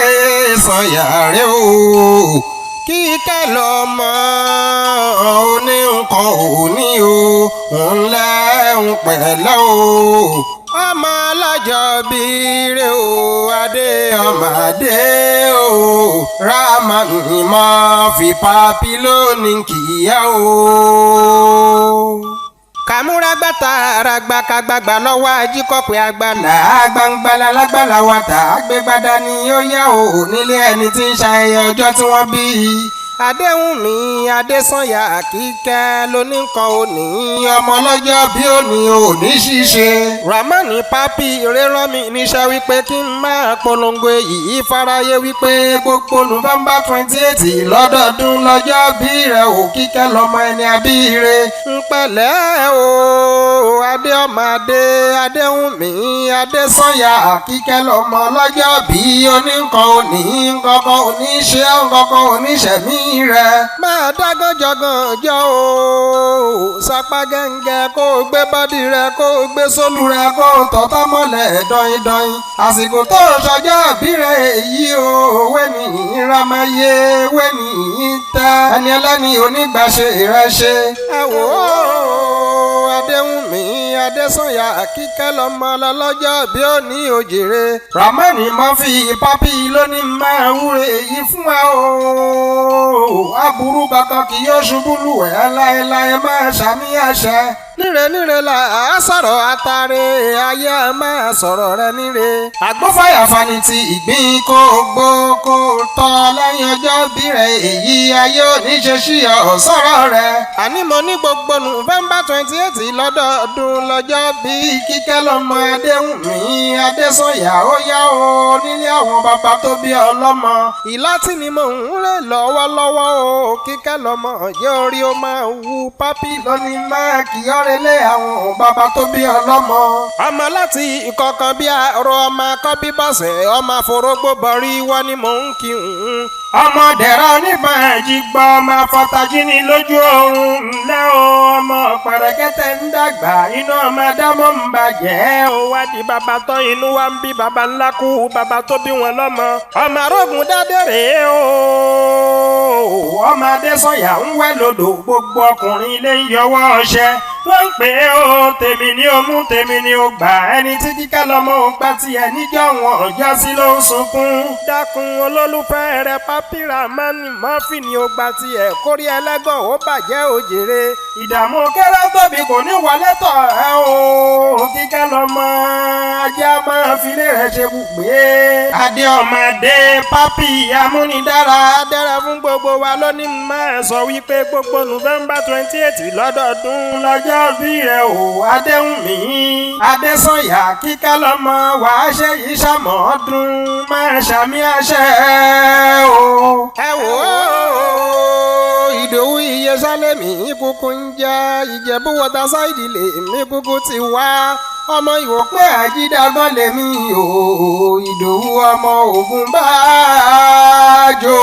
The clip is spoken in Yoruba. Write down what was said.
Adésànyà rẹ o. Kíkẹ́ lọ́mọ oní nǹkan òní o, ńlẹ́ ń pẹ̀lẹ́ o. Ọmọ alájọ bíire o, adé ọmọdé o. Ramani mọ́ fi papi lónìí kìíyà o. Kàmúragbàtà àràgbàkàgbàgbà lọ́wọ́ ajíkọ̀pẹ̀ àgbàlá gbangbala lágbàlá wa tà àgbégbádá ni ó yá o, nílé ẹni tí ń ṣayẹyẹ ọjọ́ tí wọ́n bí i. Adéhùnmí Adésànyà Kíkẹ́ lóníkan òní, ọmọ ọlọ́jọ́ bí òní òní ṣíṣe. Ramani Papi rírán mi níṣẹ́ wípé kí n máa polongo èyí fáráyé wípé gbogbo November 28 lọ́dọọdún lọ́jọ́ bí rẹ̀ ò, Kíkẹ́ lọ́mọ ẹni abíire. Ń pẹ̀lẹ́ o, adé ọmọ adé, Adéhùnmí Adésànyà Kíkẹ́ lọ́mọ ọlọ́jọ́ bí oníkan òní, nǹkankan òní ṣe nǹkankan òní ṣẹ̀mí rẹ̀. Máa dá gànjọ́gànjọ́ o, sapá gẹ́ngẹ́ kó o gbé body rẹ̀, kó o gbé sólù rẹ̀, kó o tọ́tọ́ mọ́lẹ̀ dọ́yìndọ́yìn. Àsìkò tó o ṣọjọ́ bí rẹ̀ èyí o, wẹ́ni ìramáyé wẹ́ni tẹ́ ẹni ẹlẹ́ni onígbàṣe rẹ̀ ṣe. Ẹ wò ó, Adéhùnmí Adésànyà Kíkẹ́ lọ́mọ lọ́lọ́jọ́ bí ó ní òjèrè. Ramani Murphy Papi lónìí máa wúre èyí fún wa o. Aburú kankan kì yóò ṣubú lù ẹ́ láéláé, máa ṣàmì àṣẹ. Níre níre là á sọ̀rọ̀ àtàrẹ ayé a máa sọ̀rọ̀ rẹ níre. Àgbófàyàfà ni ti ìgbín kó gbó kó tọ́ lẹ́yìn ọjọ́ bí rẹ̀ èyí, ayé ò ní ṣe sí ọ sọ̀rọ̀ rẹ̀. Àní mo ní gbogbo November 28 lọ́dọọdún lọ́jọ́ bí Kíkẹ́ lọ́mọ Adéhùnmí Adésànyà, ó yá o, nílé àwọn bàbá tó bí ọlọ́mọ. Ìlàtí ni mò ń rè lọ́wọ́lọ́wọ́ o, Kíkẹ́ lọ́mọ jẹ́ orí ó máa wú. Pápí lónìí máa kí ọ́rẹ́lẹ̀ àwọn bàbá tó bí ọlọ́mọ. Ọmọ láti ìkọ̀kan bí arọ, ọmọ akọ́bí bọ̀sẹ̀, ọmọ àforógbó bọ̀rí wọ́n ni mò ń kí n. Ọmọ dẹ̀rọ oníbọn ẹ̀jì gbọ́, ọmọ afọtají ní lójú oorun, ńlẹ́ o. Ọmọ pẹ̀rẹ̀kẹ́tẹ̀ ń dàgbà, inú ọmọ adámọ̀ ń bàjẹ́ o. Wá di bàbá tán, inú wa ń bí bàbá ńlá kú bàbá tó bí wọn lọ́mọ. Ọmọ arógun dádé rèé o, ọmọ Adésànyà ń wẹ̀ lódò, gbogbo ọkùnrin ilé ń yọwọ́ ọṣẹ, wọ́n ń pè é o. Tèmi ni ó mú, tèmi ni ó gbà. Ẹni tí Kíkẹ́ lọ́mọ ò gbà tiẹ̀ níjọ́ wọn ọjọ́ sí ló ń sunkún. Dákun, olólùfẹ́ rẹ Papi Ramani Murphy ni ó gba tiẹ̀, kórí ẹlẹ́gàn ó bàjẹ́ òjèrè. Ìdààmú kéré tóbi kò ní wọlé tọ̀ ẹ́ o. Kíkẹ́ lọ́mọ ajá máa filé rẹ̀ ṣe gbùgbé. Adé ọmọdé Papi amúnidára dára fún gbogbo wa lónìí máa sọ wípé gbogbo November 28 lọ́dọọdún lọ́jọ́ bí rẹ̀ o. Adéhùnmí Adésànyà Kíkẹ́ lọ́mọ, wàá ṣe yìí ṣàmọ́dún, máa ṣàmì àṣẹ o. Ẹ wò ó, Ìdòwú iye sálẹ̀mí kúkú ń jẹ́ Ìjẹ̀bú Waterside lèmi kúkú ti wá, ọmọ ìwòpẹ́ àjídàgbọ́n lèmi o, Ìdòwú ọmọ Ògùn bá jò.